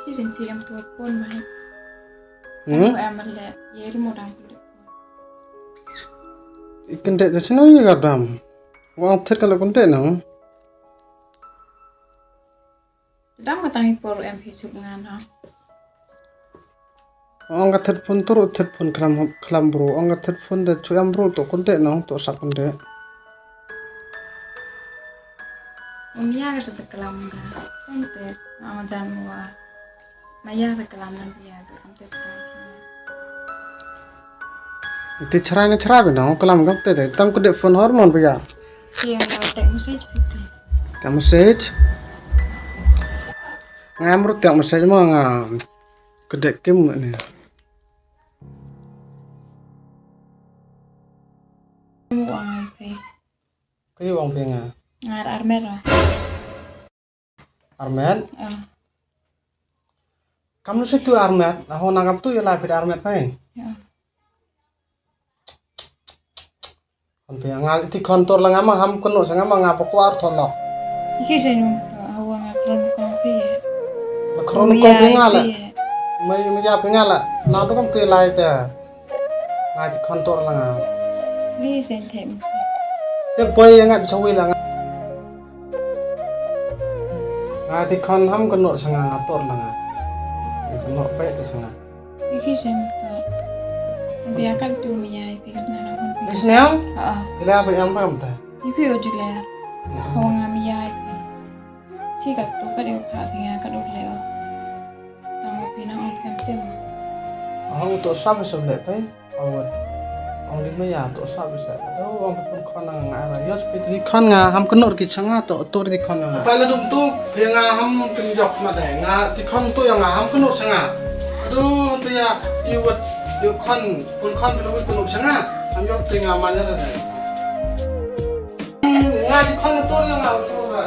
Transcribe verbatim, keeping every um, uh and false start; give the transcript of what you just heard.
Ki jin phi em tu pun mai. Hmm? Em le, ye ri mo dang pun. Ikan dek je sino ye gadam. Wang thet kalau kun dek nang. Dang ka tang i por em phi chup ngan ha. Ong ka thet phone tur thet phone klam klam bro. Ong ka thet phone de chu em bro to kun de nong to sak kun de. Um ya ka sa klam ga. Ong te ma jan wa. Ma ya ka klam nan ya to kam te. Te chrai na chrai be nong klam gam te de tam kun de phone hor mon be ya. Ki yang la tek message phi te. Tek message. Nga em ru tek message mo nga kedek kim ni. Wang phi. Kayu wang phi nga. Ngar armet ro. Armet? Ah. Kam nu situ armet, ho na kam tu ya la phi armet pai. Ya. Kon pia nga ti khon tur la nga ma ham kunu sa nga ma nga poko ar thon lok. Iki sa nu to awa nga kron kong pia. La kron kong pia nga la. Mai mai ya pia nga la. Na tu kam tu lai te. Nga ti khon tur la nga. Li sen them. Te poi nga bi chawi la nga. Nga ti khon ham kunu sa nga nga tur la nga. Kunu pe tu sa nga. Iki sem to. Bia kan tu mi ya ipi sna na kon pi. Isnam? Ah. Jila ba yang ram ta. Ipi o jila. Ho nga mi ya ipi. Chi ka tu ka de pha bi ya ka do le o. Tang o pi na o kem tem. Ho to sab sab le pai. Awat. Ong di maya to sa bisa. Aduh, ong pun khon nga ra. Yo sepi di khon nga ham kenur ki changa to tur di khon nga. Pala dum tu pia nga ham kin yok ma dai nga ti khon tu ya nga ham kenur changa. Aduh, tu ya iwat yo khon pun khon pila wi kenur changa. Ham yok ti nga ma nya dai. Nga ti khon tur ya nga tur ra.